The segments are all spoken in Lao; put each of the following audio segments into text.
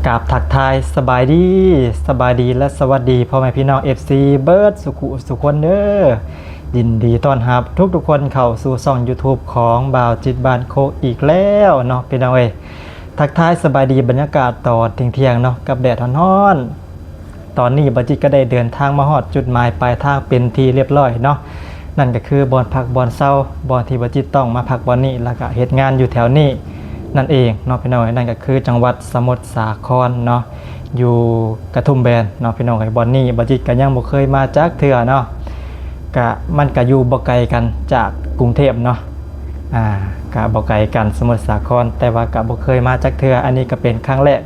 ກາບທັກທາຍສະບາຍດີ, ສະບາຍດີ ແລະ ສະຫວັດດີພໍ່ແມ່ພີ່ນ້ອງ ເອັຟຊີ ເບິດສຸຂຸສຸຄົນເດີ. ຍິນດີຕ້ອນຮັບທຸກໆຄົນເຂົ້າສູ່ຊ່ອງ YouTube ຂອງບ່າວຈິດບ້ານໂຄກອີກແລ້ວເນາະ ພີ່ນ້ອງເອີຍ. ທັກທາຍສະບາຍດີບັນຍາກາດຕອນທ່ຽງໆເນາະ ກັບແດດຮ້ອນໆ. ຕອນນີ້ບ່າວຈິດກໍໄດ້ເດີນທາງມາຮອດຈຸດໝາຍປາຍທາງເປັນທີ່ລຽບລ້ອຍເນາະ, ນັ້ນກໍຄືບ່ອນພັກບ່ອນເຊົາ, ບ່ອນທີ່ບ່າວຈິດຕ້ອງມາພັກບ່ອນນີ້ ແລ້ວກໍເຮັດງານຢູ່ແຖວນີ້ນັ້ນເອງເນາະ ພີ່ນ້ອງເອີຍ. ນັ້ນກໍຄືຈັງຫວັດສະໝຸດສາຄອນເນາະ, ຢູ່ກະທຸມແບນເນາະ ພີ່ນ້ອງເອີຍ. ບ່ອນນີ້ບ່າວຈິດກໍຍັງບໍ່ເຄີຍມາຈັກເທື່ອເນາະ, ກະ ມັນກະຢູ່ບໍ່ໄກກັນຈາກກຸງເທບເນາະ, ອາ ກະບໍ່ໄກກັນ ສະໝຸດສາຄອນ, ແຕ່ວ່າກະບໍ່ເຄີຍມາຈັກເທື່ອ. ອັນນີ້ກໍເປັນຄັ້ງແລກ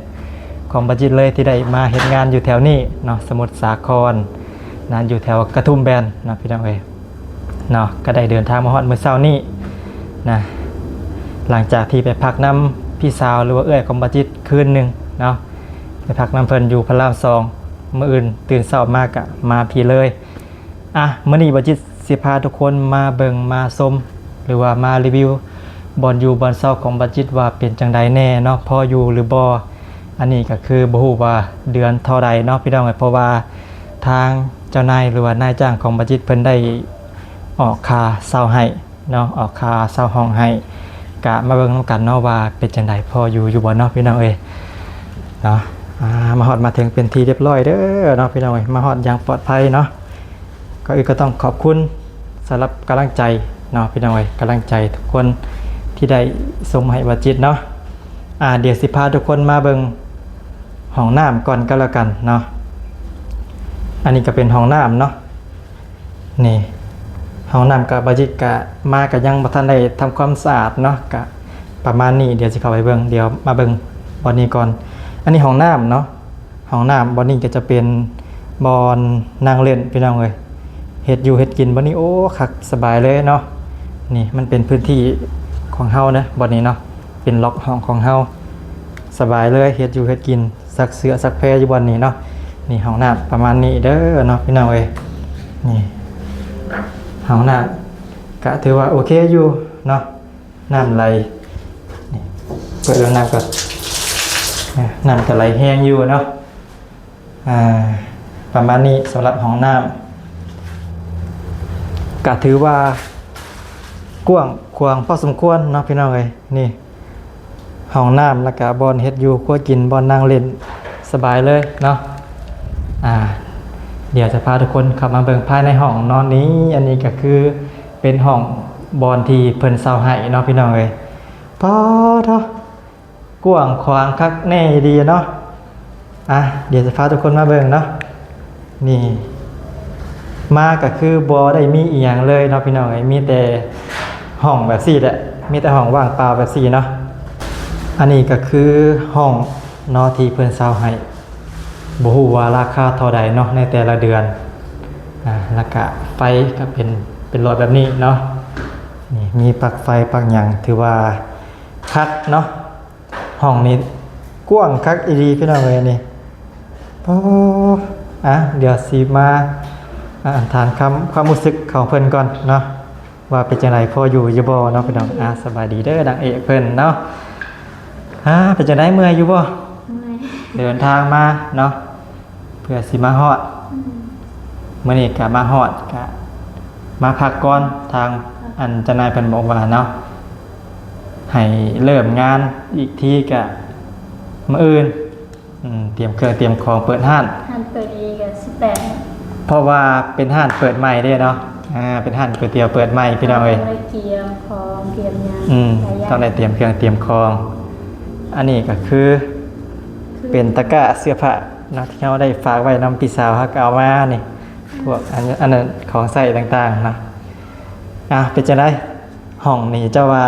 ຂອງບ່າວຈິດເລີຍທີ່ໄດ້ມາເຮັດງານຢູ່ແຖວນີ້ເນາະ, ສະໝຸດສາຄອນນະ, ຢູ່ແຖວກະທຸມແບນເນາະ ພີ່ນ້ອງເອີຍເນາະ. ກໍໄດ້ເດີນທາງມາຮອດມື້ເຊົ້ານີ້ນະ, ຫຼັງຈາກທີ່ໄປພັກນຳພີ່ສາວ ຫຼືວ່າເອື້ອຍຂອງບ່າວຈິດຄືນໜຶ່ງເນາະ, ໄປພັກນຳເພິ່ນຢູ່ພະລາມສອງ. ມື້ອື່ນຕື່ນເຊົ້າມາກະມາພີ້ເລີຍ. ອ່ະ ມື້ນີ້ບ່າວຈິດຊິພາທຸກຄົນມາເບິ່ງມາຊົມ ຫຼືວ່າມາຣີວິວບ່ອນຢູ່ບ່ອນເຊົາຂອງບ່າວຈິດວ່າເປັນຈັ່ງໃດແດ່ເນາະ, ພໍຢູ່ຫຼືບໍ່. ອັນນີ້ກໍຄືບໍ່ຮູ້ວ່າເດືອນເທົ່າໃດເນາະ ພີ່ນ້ອງເອີຍ, ເພາະວ່າທາງເຈົ້ານາຍ ຫຼືວ່ານາຍຈ້າງຂອງບ່າວຈິດເພິ່ນໄດ້ອອກຄ່າເຊົ່າໃຫ້ເນາະ, ອອກຄ່າເຊົ່າຫ້ອງໃຫ້. ກະມາເບິ່ງນຳກັນເນາະວ່າເປັນຈັ່ງໃດ, ພໍຢູ່ຢູ່ບໍ່ເນາະ ພີ່ນ້ອງເອີຍເນາະ. ອ່າ ມາຮອດມາເຖິງເປັນທີ່ລຽບລ້ອຍເດີເນາະ ພີ່ນ້ອງເອີຍ, ມາຮອດຢ່າງປອດໄພເນາະ. ກ່ອນອື່ນກໍຕ້ອງຂອບຄຸນສຳລັບກຳລັງໃຈເນາະ ພີ່ນ້ອງເອີຍ, ກຳລັງໃຈທຸກຄົນທີ່ໄດ້ຊົມໃຫ້ບ່າວຈິດເນາະ. ອ່າ ດຽວຊິພາທຸກຄົນມາເບິ່ງຫ້ອງນ້ຳກ່ອນກໍແລ້ວກັນເນາະ. ອັນນີ້ກໍເປັນຫ້ອງນ້ຳເນາະ, ນີ້ ຫ້ອງນ້ຳກໍ ບ່າວຈິດກໍມາກໍຍັງບໍ່ທັນໄດ້ທຳຄວາມສະອາດເນາະ, ກໍປະມານນີ້. ດຽວຊິເຂົ້າໄປເບິ່ງ, ດຽວມາເບິ່ງບ່ອນນີ້ກ່ອນ. ອັນນີ້ຫ້ອງນ້ຳເນາະ. ຫ້ອງນ້ຳບ່ອນນີ້ກໍຈະເປັນບ່ອນນັ່ງຫຼິ້ນ ພີ່ນ້ອງເອີຍ, ເຮັດຢູ່ເຮັດກິນບ່ອນນີ້ ໂອ້ ຄັກສະບາຍເລີຍເນາະ. ນີ້ມັນເປັນພື້ນທີ່ຂອງເຮົາເນາະ ບ່ອນນີ້ເນາະ, ເປັນລັອກຫ້ອງຂອງເຮົາ ສະບາຍເລີຍ, ເຮັດຢູ່ເຮັດກິນ ຊັກເສື້ອຊັກແພຢູ່ບ່ອນນີ້ເນາະ. ນີ້ຫ້ອງນ້ຳປະມານນີ້ເດີເນາະ ພີ່ນ້ອງເອີຍ. ນີ້ຫ້ອງນ້ຳກະຖືວ່າໂອເຄຢູ່ເນາະ. ນ້ຳໄຫຼ ນີ້ ເປີດເລື່ອງນ້ຳກ່ອນ. ນ້ຳກະໄຫຼແຮງຢູ່ເນາະ. ອ່າ ປະມານນີ້ສຳລັບຫ້ອງນ້ຳ ກະຖືວ່າກວ້າງຂວາງພໍສົມຄວນເນາະ ພີ່ນ້ອງເອີຍ. ນີ້ຫ້ອງນ້ຳ ແລ້ວກະບ່ອນເຮັດຢູ່ຄົວກິນ ບ່ອນນັ່ງຫຼິ້ນ ສະບາຍເລີຍເນາະ. ອ່າ ດຽວຈະພາທຸກຄົນເຂົ້າມາເບິ່ງພາຍໃນຫ້ອງເນາະ. ນີ້ ອັນນີ້ກະຄືເປັນຫ້ອງບ່ອນທີ່ເພິ່ນເຊົ່າໃຫ້ເນາະ ພີ່ນ້ອງເອີຍ. ປາດໂທ້ ກວ້າງຂວາງຄັກແນ່ດີເນາະ. ອ່ະ ດຽວຈະພາທຸກຄົນມາເບິ່ງເນາະ. ນີ້ ມາກໍຄືບໍ່ໄດ້ມີອີ່ຫຍັງເລີຍເນາະ ພີ່ນ້ອງເອີຍ, ມີແຕ່ຫ້ອງແບບຊີ້ແຫຼະ, ມີແຕ່ຫ້ອງວ່າງເປົ່າແບບຊີ້ເນາະ. ອັນນີ້ກໍຄືຫ້ອງເນາະ ທີ່ເພິ່ນເຊົ່າໃຫ້, ບໍ່ຮູ້ວ່າລາຄາເທົ່າໃດເນາະ ໃນແຕ່ລະເດືອນ. ອ່າ ແລ້ວກະໄຟກໍເປັນ ເປັນຫຼອດແບບນີ້ເນາະ. ນີ້ ມີປັກໄຟປັກຫຍັງ ຖືວ່າຄັກເນາະ. ຫ້ອງນີ້ກວ້າງຄັກອີ່ຫຼີ ພີ່ນ້ອງເອີຍ. ນີ້ ໂອ້ ອ່ະ ດຽວຊິມາ ອ່າ ຖາມຄຳ ຄວາມຮູ້ສຶກຂອງເພິ່ນກ່ອນເນາະ ວ່າເປັນຈັ່ງໃດ ພໍຢູ່ຢູ່ບໍ່ເນາະ ພີ່ນ້ອງ. ອ່າ ສະບາຍດີເດີ ນາງເອກເພິ່ນເນາະ. ອ່າ ເປັນຈັ່ງໃດ ເມື່ອຍຢູ່ບໍ່? ເມື່ອຍ. ເດີນທາງມາເນາະ ເພື່ອຊິມາຮອດ. ອືມ ມື້ນີ້ກະມາຮອດ ກະມາພັກກ່ອນ. ທາງອັນເຈົ້ານາຍເພິ່ນບອກວ່າເນາະ ໃຫ້ເລີ່ມງານອີກທີກະມື້ອື່ນ. ອືມ ຕຽມເຄື່ອງຕຽມຂອງເປີດຮ້ານ. ຮ້ານເປີດອີກກະສິບແປດ. ເພາະວ່າເປັນຮ້ານເປີດໃໝ່ເດ້ເນາະ. ອ່າ ເປັນຮ້ານກ໋ວຍຕຽວເປີດໃໝ່ ພີ່ນ້ອງເອີຍ. ຕ້ອງໄດ້ກຽມຂອງກຽມຫຍັງ. ອືມ ຫຼາຍຢ່າງ. ຕ້ອງໄດ້ຕຽມເຄື່ອງຕຽມຂອງ. ອັນນີ້ກໍຄື ຄື ເປັນຕະກ້າເສື້ອຜ້າເນາະ ທີ່ເຮົາໄດ້ຝາກໄວ້ນຳພີ່ສາວ ເຮົາກໍເອົາມານີ້ ພວກອັນ ອັນນັ້ນ ຂອງໃຊ້ຕ່າງໆເນາະ. ອ່າ ເປັນຈັ່ງໃດ ຫ້ອງນີ້ເຈົ້າວ່າ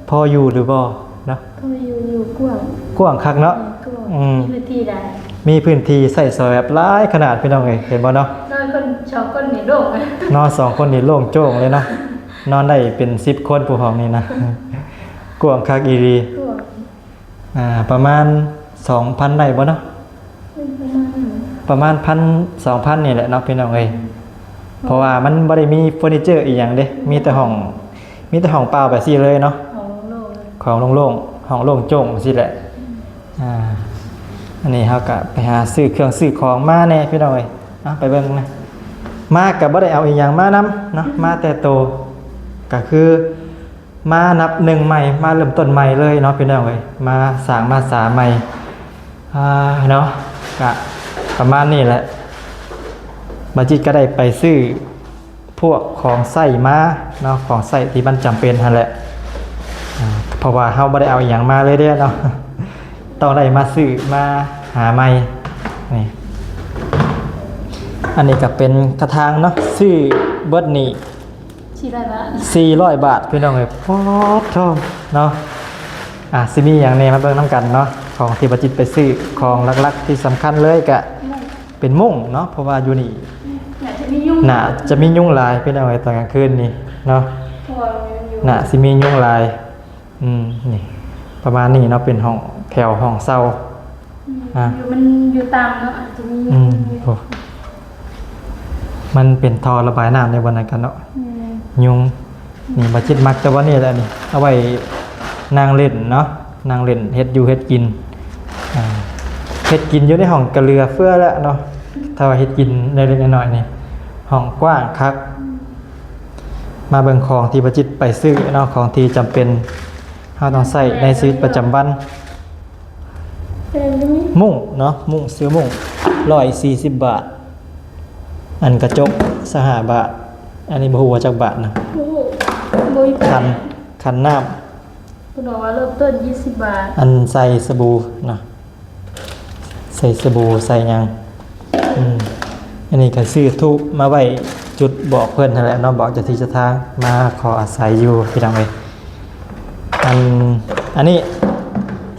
ພໍຢູ່ຫຼືບໍ່ເນາະ? ພໍຢູ່ຢູ່ ກວ້າງ ກວ້າງຄັກເນາະ. ເອີ ກວ້າງ. ອືມ ມີພື້ນທີ່ຫຼາຍ ມີພື້ນທີ່ໃຊ້ສອຍແບບຫຼາຍຂະໜາດ ພີ່ນ້ອງເອີຍ. ເຫັນບໍ່ເນາະ? ນອນຄົນສອງຄົນນີ້ໂລ່ງ ນອນສອງຄົນນີ້ໂລ່ງໂຈ້ງເລີຍເນາະ. ນອນໄດ້ເປັນສິບຄົນຜູ້ຫ້ອງນີ້ນະ. ກວ້າງຄັກອີ່ຫຼີ. ກວ້າງ. ອ່າ ປະມານສອງພັນໄດ້ບໍ່ເນາະ? ອືມ ປະມານນັ້ນ ປະມານພັນ ສອງພັນນີ້ແຫຼະເນາະ ພີ່ນ້ອງເອີຍ. ອືມ ເພາະວ່າມັນບໍ່ໄດ້ມີເຟີນີເຈີອີ່ຫຍັງເດ້ ມີແຕ່ຫ້ອງ ມີແຕ່ຫ້ອງເປົ່າແບບຊີ້ເລີຍເນາະ. ຫ້ອງໂລ່ງໆ ຂອງໂລ່ງໆ ຫ້ອງໂລ່ງໂຈ້ງຊີ້ແຫຼະ. ອືມ ອ່າ ອັນນີ້ເຮົາກະໄປຫາຊື້ເຄື່ອງຊື້ຂອງມາແດ່ພີ່ນ້ອງເອີຍ. ເອົາ ໄປເບິ່ງນະ ມາກະບໍ່ໄດ້ເອົາອີ່ຫຍັງມານຳເນາະ ມາແຕ່ໂຕ ກະຄືມານັບໜຶ່ງໃໝ່ ມາເລີ່ມຕົ້ນໃໝ່ເລີຍເນາະພີ່ນ້ອງເອີຍ ມາສ້າງມາສາໃໝ່ ອ່າ ເນາະ ກະປະມານນີ້ແຫຼະ. ບາຈິດກະໄດ້ໄປຊື້ ພວກຂອງໃຊ້ມາເນາະ ຂອງໃຊ້ທີ່ມັນຈຳເປັນຫັ້ນແຫຼະ ອ່າ ເພາະວ່າເຮົາບໍ່ໄດ້ເອົາອີ່ຫຍັງມາເລີຍເດ້ເນາະ ຕ້ອງໄດ້ມາຊື້ມາຫາໃໝ່. ນີ້ ອັນນີ້ກະເປັນກະຖາງເນາະ ຊື້ເບິດນີ້ ສີ່ຮ້ອຍບາດ ສີ່ຮ້ອຍບາດພີ່ນ້ອງເອີຍ. ປາດໂທ້ເນາະ ອ່າ ຊິມີຫຍັງແດ່ ມາເບິ່ງນຳກັນເນາະ. ຂອງທີ່ບາຈິດໄປຊື້ ຂອງຫຼັກໆທີ່ສຳຄັນເລີຍກະ ເປັນມຸ້ງເນາະ ເພາະວ່າຢູ່ນີ້ ໜ້າຈະມີຍຸງ ໜ້າຈະມີຍຸງຫຼາຍພີ່ນ້ອງເອີຍ ຕອນກາງຄືນນີ້ເນາະ ເພາະວ່າມັນຢູ່ ໜ້າຊິມີຍຸງຫຼາຍ. ອືມ ນີ້ ປະມານນີ້ເນາະ ເປັນຫ້ອງແຖວຫ້ອງເຊົ່າ ອືມ ອ່າ ຢູ່ ມັນຢູ່ຕ່ຳເນາະ ອາດຈະມີ ອືມ ຍຸງ ໂອ້ ມັນເປັນທໍ່ລະບາຍນ້ຳໃນບ່ອນນັ້ນກັນເນາະ ແມ່ນ ຍຸງ. ນີ້ ບາຈິດມັກແຕ່ວ່ານີ້ແຫຼະນີ້ ເອົາໄວ້ນັ່ງຫຼິ້ນເນາະ ນັ່ງຫຼິ້ນ ເຮັດຢູ່ເຮັດກິນ ອ່າ ເຮັດກິນຢູ່ໃນຫ້ອງກະເຫຼືອເຟືອແລ້ວເນາະ. ຖ້າວ່າເຮັດກິນເລັກໆນ້ອຍໆນີ້ ຫ້ອງກວ້າງຄັກ. ມາເບິ່ງຂອງທີ່ບາຈິດໄປຊື້ເນາະ ຂອງທີ່ຈຳເປັນເຮົາຕ້ອງໃຊ້ໃນຊີວິດປະຈຳວັນ. ມຸ້ງເນາະ ມຸ້ງ ຊື້ມຸ້ງ ຮ້ອຍສີ່ສິບບາດ ອັນກະຈົກຊາວຫ້າບາດ ອັນນີ້ບໍ່ຮູ້ວ່າຈັກບາດນະ ບໍ່ຮູ້ ບໍ່ມີ ຂັນ ຂັນນ້ຳ ເພິ່ນບອກວ່າເລີ່ມຕົ້ນຊາວບາດ ອັນໃສ່ສະບູເນາະ ໃສ່ສະບູໃສ່ຫຍັງ. ອືມ ອັນນີ້ກະຊື້ທູບມາໄວ້ຈຸດບອກເພິ່ນຫັ້ນແຫຼະເນາະ ບອກເຈົ້າທີ່ເຈົ້າທາງ ມາຂໍອາໄສຢູ່ພີ່ນ້ອງເອີຍ. ອັນ ອັນນີ້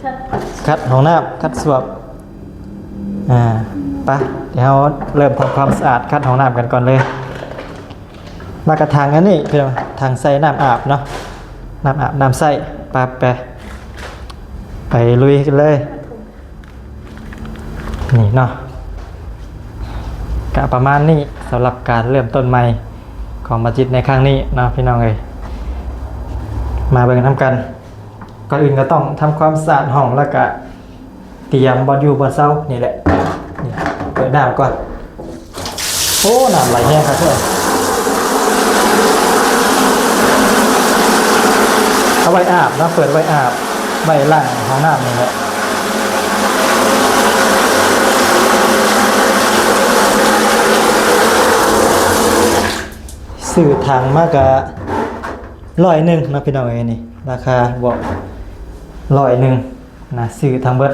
ຂັດ ຂັດຫ້ອງນ້ຳ ຂັດຊວມ ອ່າ ໄປ ດຽວເຮົາເລີ່ມທຳຄວາມສະອາດຂັດຫ້ອງນ້ຳກັນກ່ອນເລີຍ. ແລ້ວກະຖັງອັນນີ້ພີ່ນ້ອງ ຖັງໃສ່ນ້ຳອາບເນາະ ນ້ຳອາບນ້ຳໃຊ້. ໄປ ໄປ ໄປລຸຍກັນເລີຍ. ນີ້ເນາະ ກະປະມານນີ້ ສຳລັບການເລີ່ມຕົ້ນໃໝ່ຂອງບາຈິດໃນຄັ້ງນີ້ເນາະພີ່ນ້ອງເອີຍ. ມາເບິ່ງນຳກັນ ກ່ອນອື່ນກະຕ້ອງທຳຄວາມສະອາດຫ້ອງ ແລ້ວກະຕຽມບ່ອນຢູ່ບ່ອນເຊົານີ້ແຫຼະ. ນີ້ ເປີດນ້ຳກ່ອນ. ໂອ້ ນ້ຳໄຫຼແຮງຄັກເດີ ເອົາໄວ້ອາບເນາະ ເປີດໄວ້ອາບ ໄວ້ລ້າງຫ້ອງນ້ຳນີ້ແຫຼະ. ຊື້ຖັງມາກະຮ້ອຍໜຶ່ງເນາະພີ່ນ້ອງເອີຍ. ນີ້ລາຄາບອກຮ້ອຍໜຶ່ງ ນະ ຊື້ທັງເບິດ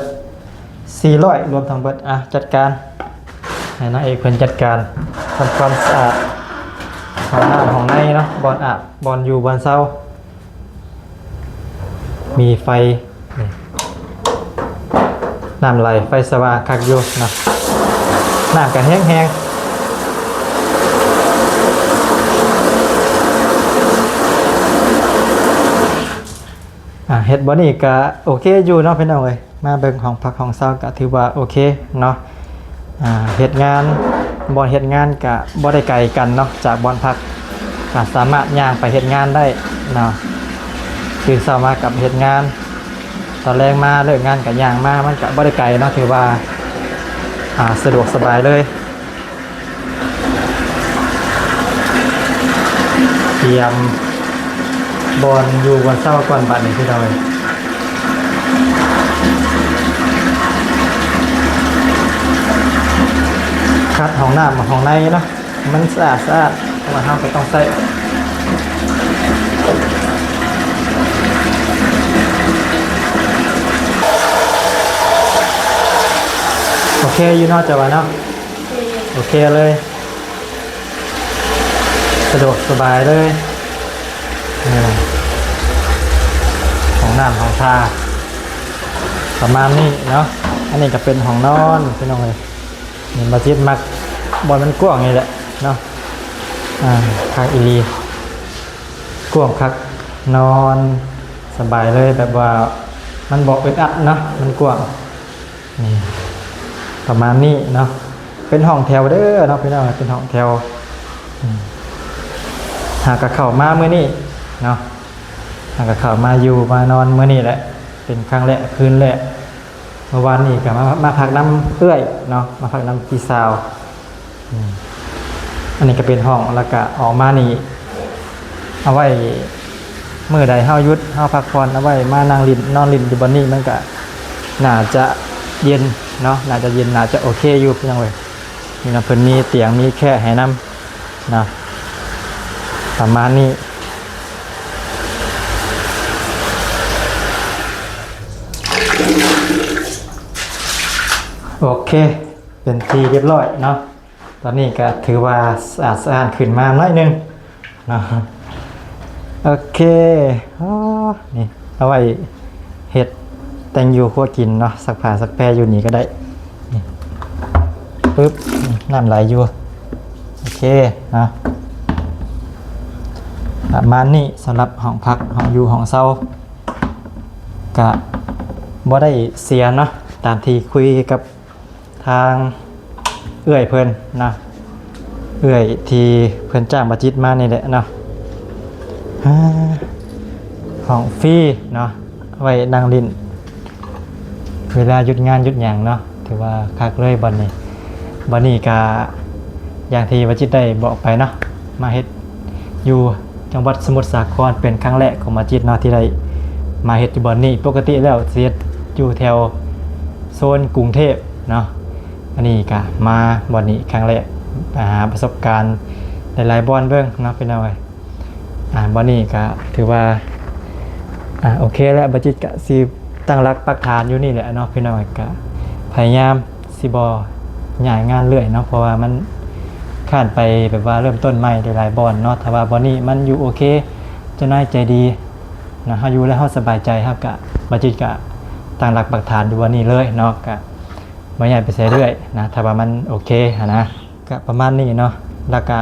ສີ່ຮ້ອຍ ລວມທັງເບິດ. ອ່ະ ຈັດການ ໃຫ້ນາງເອກເພິ່ນຈັດການທຳຄວາມສະອາດຫ້ອງນ້ຳຫ້ອງໃນເນາະ ບ່ອນອາບ ບ່ອນຢູ່ບ່ອນເຊົາ. ມີໄຟ ນີ້ ນ້ຳໄຫຼ ໄຟສະຫວ່າງຄັກຢູ່ເນາະ ນ້ຳກະແຮງໆ. ອ່າ ເຮັດບ່ອນນີ້ກະໂອເຄຢູ່ເນາະພີ່ນ້ອງເອີຍ. ມາເບິ່ງຫ້ອງພັກຫ້ອງເຊົາກະຖືວ່າໂອເຄເນາະ. ອ່າ ເຮັດງານ ບ່ອນເຮັດງານກະບໍ່ໄດ້ໄກກັນເນາະ ຈາກບ່ອນພັກ ກະສາມາດຍ່າງໄປເຮັດງານໄດ້ເນາະ. ຕື່ນເຊົ້າມາກະໄປເຮັດງານ ຕອນແລງມາເລີກງານກະຍ່າງມາ ມັນກະບໍ່ໄດ້ໄກເນາະ ຖືວ່າ ອ່າ ສະດວກສະບາຍເລີຍ. ຕຽມບ່ອນຢູ່ບ່ອນເຊົາກ່ອນບາດນີ້ພີ່ນ້ອງເອີຍ. ຂັດຫ້ອງນ້ຳຫ້ອງໃນເນາະ ມັນສະອາດສະອາດ ເພາະວ່າເຮົາກະຕ້ອງໃຊ້. ໂອເຄຢູ່ເນາະ ເຈົ້າວ່າເນາະ. ໂອເຄເລີຍ ສະດວກສະບາຍເລີຍ. ເອີ ຫ້ອງນ້ຳຫ້ອງທ່າປະມານນີ້ເນາະ. ອັນນີ້ກະເປັນຫ້ອງນອນພີ່ນ້ອງເອີຍ. ນີ້ ບາຈິດມັກບ່ອນມັນກວ້າງນີ້ແຫຼະເນາະ. ອ່າ ຄັກອີ່ຫຼີ ກວ້າງຄັກ ນອນສະບາຍເລີຍ ແບບວ່າມັນບໍ່ອຶດອັດເນາະ ມັນກວ້າງ. ນີ້ ປະມານນີ້ເນາະ ເປັນຫ້ອງແຖວເດີເນາະພີ່ນ້ອງ ເປັນຫ້ອງແຖວ. ອືມ ຫາກະເຂົ້າມາມື້ນີ້ເນາະ ຫາກະເຂົ້າມາຢູ່ມານອນມື້ນີ້ແຫຼະ ເປັນຄັ້ງແລກ ຄືນແລກ ເມື່ອວານນີ້ກໍມາ ມາພັກນຳເອື້ອຍເນາະ ມາພັກນຳພີ່ສາວ. ອືມ ອັນນີ້ກໍເປັນຫ້ອງ ແລ້ວກໍອອກມານີ້ ເອົາໄວ້ມື້ໃດເຮົາຢຸດ ເຮົາພັກຜ່ອນ ເອົາໄວ້ມານັ່ງຫຼິ້ນ ນອນຫຼິ້ນຢູ່ບ່ອນນີ້ ມັນກໍໜ້າຈະເຢັນເນາະ ໜ້າຈະເຢັນ ໜ້າຈະໂອເຄຢູ່ ພີ່ນ້ອງເອີຍ. ນີ້ເນາະ ເພິ່ນມີຕຽງ ມີແຄໃຫ້ນຳເນາະ ປະມານນີ້. ໂອເຄ ເປັນທີ່ຮຽບຮ້ອຍເນາະ. ຕອນນີ້ກໍຖືວ່າສະອາດສະອ້ານຂຶ້ນມາໜ້ອຍໜຶ່ງເນາະ. ໂອເຄ ອໍ ນີ້ເອົາໄວ້ເຮັດແຕ່ງຢູ່ຄົວກິນເນາະ ຊັກຜ້າຊັກແພຢູ່ນີ້ກໍໄດ້. ນີ້ ປຶບ ນີ້ ນ້ຳໄຫຼຢູ່. ໂອເຄເນາະ ປະມານນີ້ສຳລັບຫ້ອງພັກ ຫ້ອງຢູ່ຫ້ອງເຊົາ ກະບໍ່ໄດ້ເສຍເນາະ ຕາມທີ່ຄຸຍກັບ ທາງເອື້ອຍເພິ່ນເນາະ ເອື້ອຍທີ່ເພິ່ນຈ້າງບາຈິດມານີ້ແຫຼະເນາະ. ອາ ຫ້ອງຟຣີເນາະ ໄວ້ນັ່ງຫຼິ້ນເວລາຢຸດງານຢຸດຫຍັງເນາະ ຖືວ່າຄັກເລີຍບ່ອນນີ້. ບ່ອນນີ້ກະຢ່າງທີ່ບາຈິດໄດ້ບອກໄປເນາະ ມາເຮັດຢູ່ຈັງຫວັດສະໝຸດສາຄອນ ເປັນຄັ້ງແລກຂອງບາຈິດເນາະ ທີ່ໄດ້ມາເຮັດຢູ່ບ່ອນນີ້. ປົກກະຕິແລ້ວຊິເຮັດຢູ່ແຖວໂຊນກຸງເທບເນາະ ອັນນີ້ກະມາບ່ອນນີ້ຄັ້ງແລກ ໄປຫາປະສົບການຫຼາຍໆບ່ອນເບິ່ງເນາະ ພີ່ນ້ອງເອີຍ. ອາ ບ່ອນນີ້ກະຖືວ່າ ອາ ໂອເຄແລ້ວ ບາຈິດກະຊິຕັ້ງຫຼັກປັກຖານຢູ່ນີ້ແຫຼະເນາະ ພີ່ນ້ອງເອີຍ. ກະພະຍາຍາມ ຊິບໍ່ຍ້າຍງານເລື້ອຍເນາະ ເພາະວ່າມັນຄ້ານໄປແບບວ່າເລີ່ມຕົ້ນໃໝ່ຫຼາຍໆບ່ອນເນາະ. ຖ້າວ່າບ່ອນນີ້ມັນຢູ່ໂອເຄ ເຈົ້ານາຍໃຈດີນະ ເຮົາຢູ່ແລ້ວເຮົາສະບາຍໃຈ ເຮົາກະ ບາຈິດກະຕັ້ງຫຼັກປັກຖານຢູ່ບ່ອນນີ້ເລີຍເນາະ ກະບໍ່ຍ້າຍໄປໃສເລື້ອຍນະ ຖ້າວ່າມັນໂອເຄຫັ້ນນະ. ກະປະມານນີ້ເນາະ ແລ້ວກະ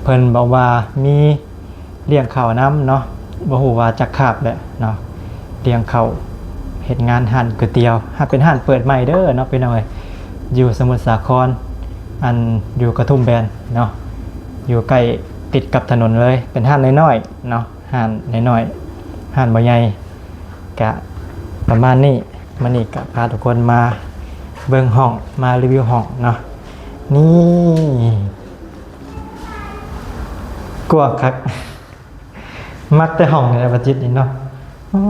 ເພິ່ນບອກວ່າມີ ລ້ຽງເຂົ້ານຳເນາະ ບໍ່ຮູ້ວ່າຈັກຄາບແຫຼະເນາະ ລ້ຽງເຂົ້າ ເຮັດງານຮ້ານກ໋ວຍຕຽວ ຫາກເປັນຮ້ານເປີດໃໝ່ເດີເນາະ ພີ່ນ້ອງເອີຍ ຢູ່ສະໝຸດສາຄອນ ອັນຢູ່ກະທຸມແບນເນາະ ຢູ່ໃກ້ຕິດກັບຖະໜົນເລີຍ ເປັນຮ້ານນ້ອຍໆເນາະ ຮ້ານນ້ອຍໆ ຮ້ານບໍ່ໃຫຍ່. ກະປະມານນີ້ ມື້ນີ້ກະພາທຸກຄົນມາເບິ່ງຫ້ອງ ມາຣີວິວຫ້ອງເນາະ. ນີ້ ກວ້າງຄັກ ມັກແຕ່ຫ້ອງນີ້ແຫຼະ ບາຈິດນີ້ເນາະ. ໂອ້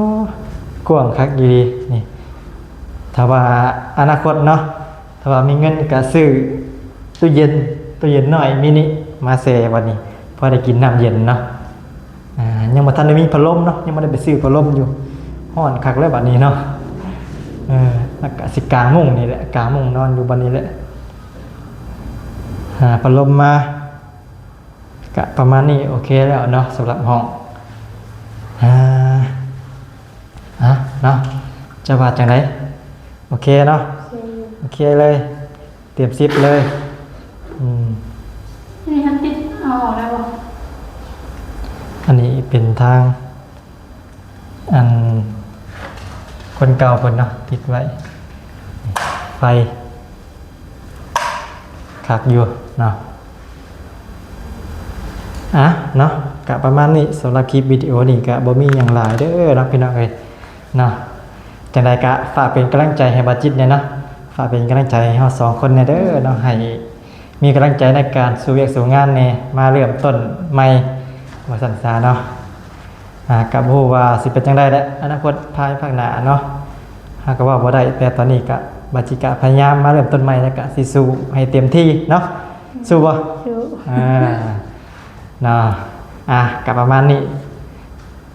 ກວ້າງຄັກອີ່ຫຼີນີ້. ຖ້າວ່າອະນາຄົດເນາະ ຖ້າວ່າມີເງິນກະຊື້ຕູ້ເຢັນ ຕູ້ເຢັນນ້ອຍມິນິມາແຊ່ບັດນີ້ ພໍໄດ້ກິນນ້ຳເຢັນເນາະ. ອາ ຍັງບໍ່ທັນໄດ້ມີພັດລົມເນາະ ຍັງບໍ່ໄດ້ໄປຊື້ພັດລົມຢູ່ ຮ້ອນຄັກແລ້ວບັດນີ້ເນາະ. ເອີ ແລ້ວກະຊິກາງມຸ້ງນີ້ແຫຼະ ກາງມຸ້ງນອນຢູ່ບັດນີ້ແຫຼະ ຫາພັດລົມມາ. ກະປະມານນີ້ ໂອເຄແລ້ວເນາະ ສຳລັບຫ້ອງ. ອາ ອາ ເນາະ ເຈົ້າວ່າຈັ່ງໃດ? ໂອເຄເນາະ ໂອເຄເລີຍ ເຕັມສິບເລີຍ. ອືມ ອັນນີ້ເຮົາຕິດເອົາອອກໄດ້ບໍ່? ອັນນີ້ເປັນທາງ ອັນຄົນເກົ່າເພິ່ນເນາະ ຕິດໄວ້ ໄຟຄັກຢູ່ເນາະ. ອາ ເນາະ ກະປະມານນີ້ ສຳລັບຄລິບວິດີໂອນີ້ກະບໍ່ມີຫຍັງຫຼາຍເດີເນາະ ພີ່ນ້ອງເອີຍເນາະ. ຈັ່ງໃດກະຝາກເປັນກຳລັງໃຈໃຫ້ບາຈິດແດ່ເນາະ ຝາກເປັນກຳລັງໃຈໃຫ້ເຮົາສອງຄົນແດ່ເດີເນາະ ໃຫ້ ມີກຳລັງໃຈໃນການສູ້ວຽກສູ້ງານແດ່ ມາເລີ່ມຕົ້ນໃໝ່ວ່າຊັ້ນຊະເນາະ. ອາ ກະບໍ່ຮູ້ວ່າຊິເປັນຈັ່ງໃດແຫຼະ ອະນາຄົດພາຍພາກໜ້າເນາະ ເຮົາກະເວົ້າບໍ່ໄດ້ ແຕ່ຕອນນີ້ກະ ບາຈິດກະພະຍາຍາມມາເລີ່ມຕົ້ນໃໝ່ ແລ້ວກະຊິສູ້ໃຫ້ເຕັມທີ່ເນາະ. ສູ້ບໍ່? ສູ້. ອາ ເນາະ ອາ ກະປະມານນີ້.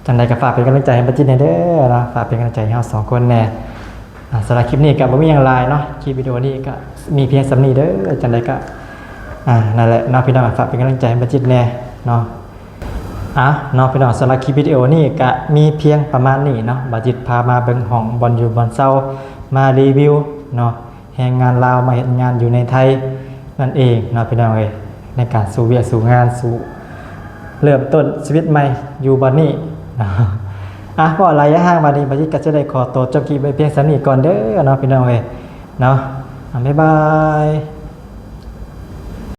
ຈັ່ງໃດກະຝາກເປັນກຳລັງໃຈໃຫ້ບາຈິດແດ່ເດີເນາະ ຝາກເປັນກຳລັງໃຈໃຫ້ເຮົາສອງຄົນແດ່. ອາ ສຳລັບຄລິບນີ້ກະບໍ່ມີຫຍັງຫຼາຍເນາະ ຄລິບວິດີໂອນີ້ກະມີພຽງສ່ຳນີ້ເດີ. ຈັ່ງໃດກະ ອາ ນັ້ນແຫຼະເນາະ ພີ່ນ້ອງ ຝາກເປັນກຳລັງໃຈໃຫ້ບາຈິດແດ່ເນາະ. ອາ ເນາະ ພີ່ນ້ອງ ສຳລັບຄລິບວິດີໂອນີ້ກະມີພຽງປະມານນີ້ເນາະ ບາຈິດພາມາເບິ່ງຫ້ອງ ບ່ອນຢູ່ບ່ອນເຊົາ ມາຣີວິວເນາະ ແຮງງານລາວມາເຮັດງານຢູ່ໃນໄທນັ້ນເອງເນາະ ພີ່ນ້ອງເອີຍ ໃນການສູ້ວຽກສູ້ງານ ສູ້ເລີ່ມຕົ້ນຊີວິດໃໝ່ຢູ່ບ່ອນນີ້ເນາະ. ອາ ເວົ້າຫຼາຍຢ່າງ ບາດນີ້ບາຈິດກະຈະໄດ້ຂໍໂຕຈົບຄລິບໄວ້ພຽງສ່ຳນີ້ກ່ອນເດີເນາະ ພີ່ນ້ອງເອີຍເນາະ. ອາ ບາຍບາຍ.